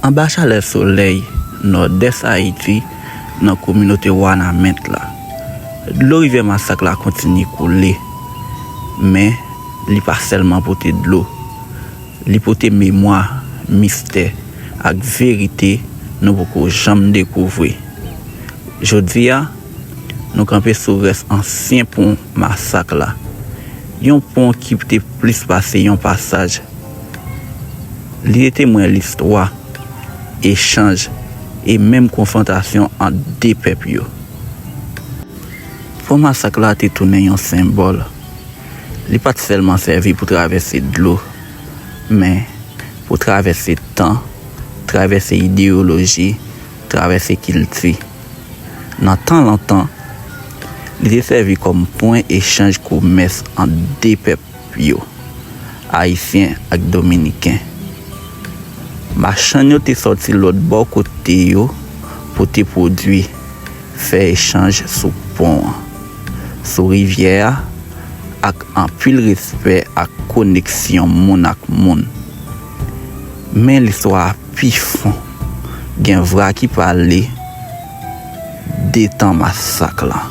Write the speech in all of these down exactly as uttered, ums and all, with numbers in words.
Anba chalè solèy nòdès Ayiti, nan kominote Wanament la, dlo rivyè Masak la kontinye koule, men li pa sèlman pote dlo, li pote memwa, mistè, ak verite nou poko janm dekouvri. Jodi a, nou kanpe sou rès ansyen pon Masak la, yon pon ki te plis pase yon pasaj. Li te temwen listwa, echanj, e menm konfwontasyon ant de pèp yo. Pon Masak la te tounen yon senbòl. Li pa t sèlman sèvi pou travèse dlo, men pou travèse tan, travèse ideyoloji, travèse kilti. Nan tan lontan, li te sèvi kòm pwen echanj komès ant de pèp yo, Ayisyen ak Dominiken. Machann yo te sòti lòt bò kote yo pote pwodui, fè echanj sou pon an, sou rivyè a, ak anpil respè ak koneksyon moun ak moun. Men listwa a pi fon. Gen vwa ki pale de tan Masak la,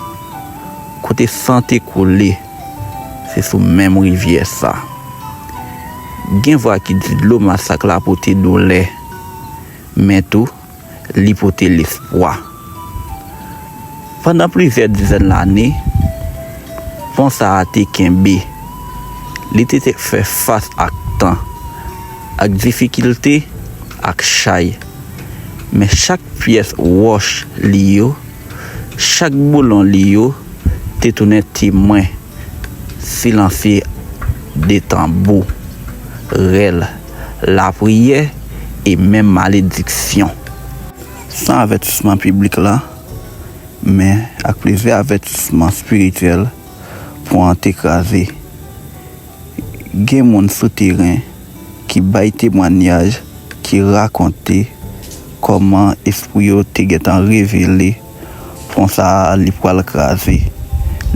kote san te koule, se sou menm rivyè sa. Gen vwa ki di dlo Masak la pote doulè, men tou, li pote lespwa. Pandan plizyè dizèn lane, pon sa a te kenbe. Li te, te fè fas ak tan, ak difikilte, ak chay. Men chak pyès wòch li yo, chak boulon li yo, te tounen temwen silansye de tanbou, rèl, lapriyè e menm malediksyon. San avètisman piblik la, men ak plizyè avètisman espirityèl, pon an te kraze. Gen moun sou teren ki bay temwayaj, ki rakonte kòman espri yo te gentan revele pon sa a li pral kraze,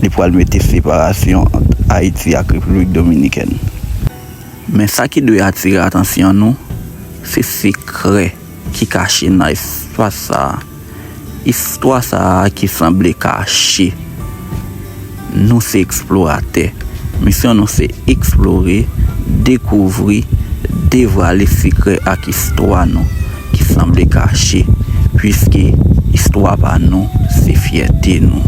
li pral mete separasyon ant Ayiti ak Repiblik Dominikèn. Men sa ki dwe atire atansyon nou, se sekrè ki kache nan espas sa a. Istwa sa a ki sanble kache. Nou se eksploratè. Misyon nou se eksplore, dekouvri, devwale sekrè ak istwa nou ki sanble kache, piske istwa pa nou se fyète nou.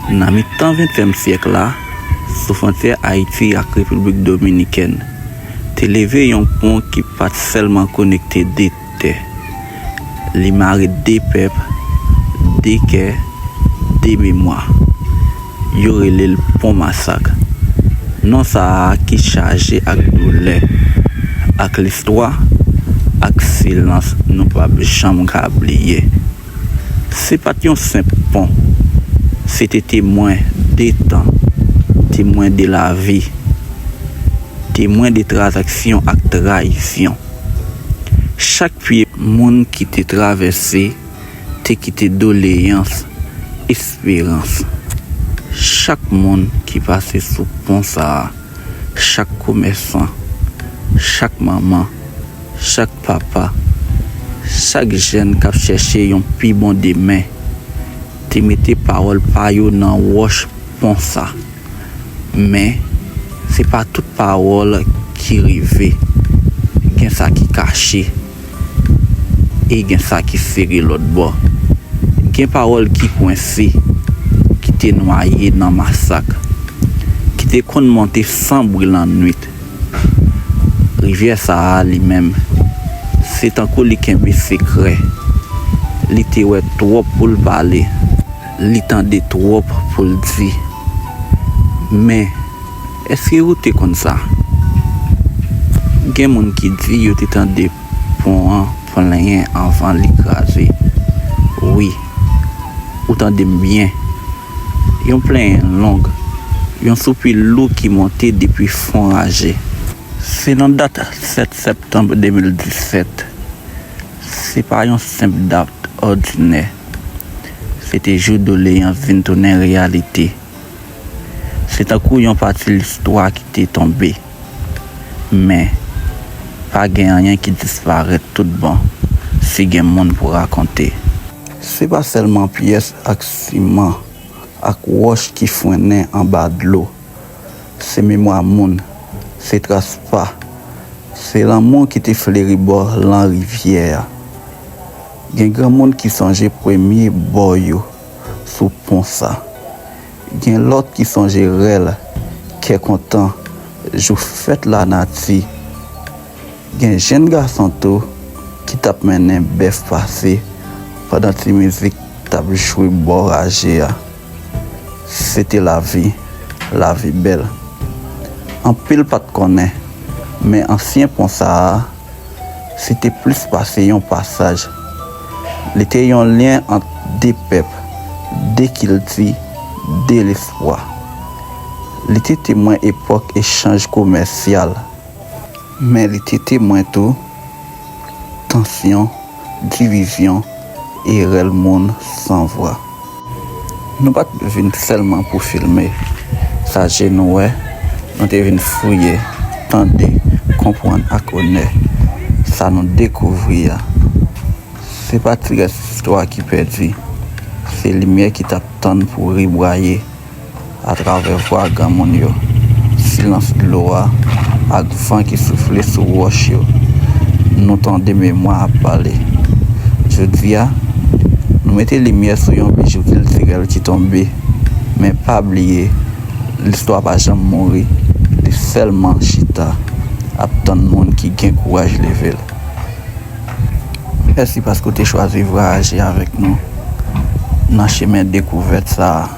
Nan mitan ventyèm syèk la, sou fwontyè Ayiti ak Repiblik Dominikèn, te leve yon pon ki pa t sèlman konekte de tè. Li mare de pèp, de kè, de memwa. Yo rele l Pon Masak. Non sa a ki chaje ak doulè, ak listwa, ak silans nou p ap janm ka bliye. Se pa t yon senp pon. Se te temwen de tan, temwen de lavi, temwen de tranzaksyon ak trayizyon. Chak pye moun ki te travèse te kite doleyans, esperans. Chak moun ki pase sou pon sa a, chak komèsan, chak manman, chak papa, chak jèn k ap chèche yon pi bon demen, te mete pawòl pa yo nan wòch pon sa. Men, se pa tout pawòl ki rive. Gen sa ki kache, e gen sa ki sere lòt bò. Gen pawòl ki kwense, ki te nwaye nan masak, ki te konn monte san bri lannwit. Rivyè sa a, li menm, se tankou li kenbe sekrè. Li te wè twòp pou l pale. Li tande twòp pou l di. Men, èske ou te konn sa? Gen moun ki di yo te tande pon an plenyen anvan li kraze. Wi, ou tande m byen. Yon plenyen long, yon soupi lou ki monte depi fon raje. Se nan dat sèt septanm de mil disèt. Se pa yon senp dat òdinè. Se te jou doleyans vin tounen reyalite. Se tankou yon pati listwa ki te tonbe. Men, pa gen anyen ki disparèt tout bon si gen moun pou rakonte. Se pa sèlman pyès ak siman ak wòch ki fwennen anba dlo. Se memwa moun, se tras pa, se lanmou ki te fleri bò lan rivyè a. Gen granmoun ki sonje premye bò yo sou pon sa. Gen lòt ki sonje rèl, kè kontan, jou fèt lanati. Gen jenn gason tou ki t ap mennen bèf pase pandan ti mizik t ap jwe bò raje a. Se te lavi, lavi bèl. Anpil pa t konnen, men ansyen pon sa a, se te plis pase yon pasaj. Li te yon lyen ant de pèp, de kilti, de lespwa. Li te temwen epòk echanj komèsyal, men li te temwen tou tansyon, divizyon e rèl moun san vwa. Nou pa t vin sèlman pou filme. Sa je nou wè, nou te vin fouye, tande, konprann ak onè sa nou dekouvri a. Se pa ti rès istwa ki pèdi, se limyè ki t ap tann pou rebwaye atravè vwa granmoun yo, silans dlo a, ak van ki soufle sou wòch yo. Nou tande memwa ap pale. Jodi a, nou mete limyè sou yon bijou kiltirèl ki tonbe, men pa bliye, listwa pa janm mouri, li sèlman chita, ap tann moun ki gen kouraj leve l. Mèsi paske w te chwazi vwayaje avèk nou nan chemen dekouvèt sa a.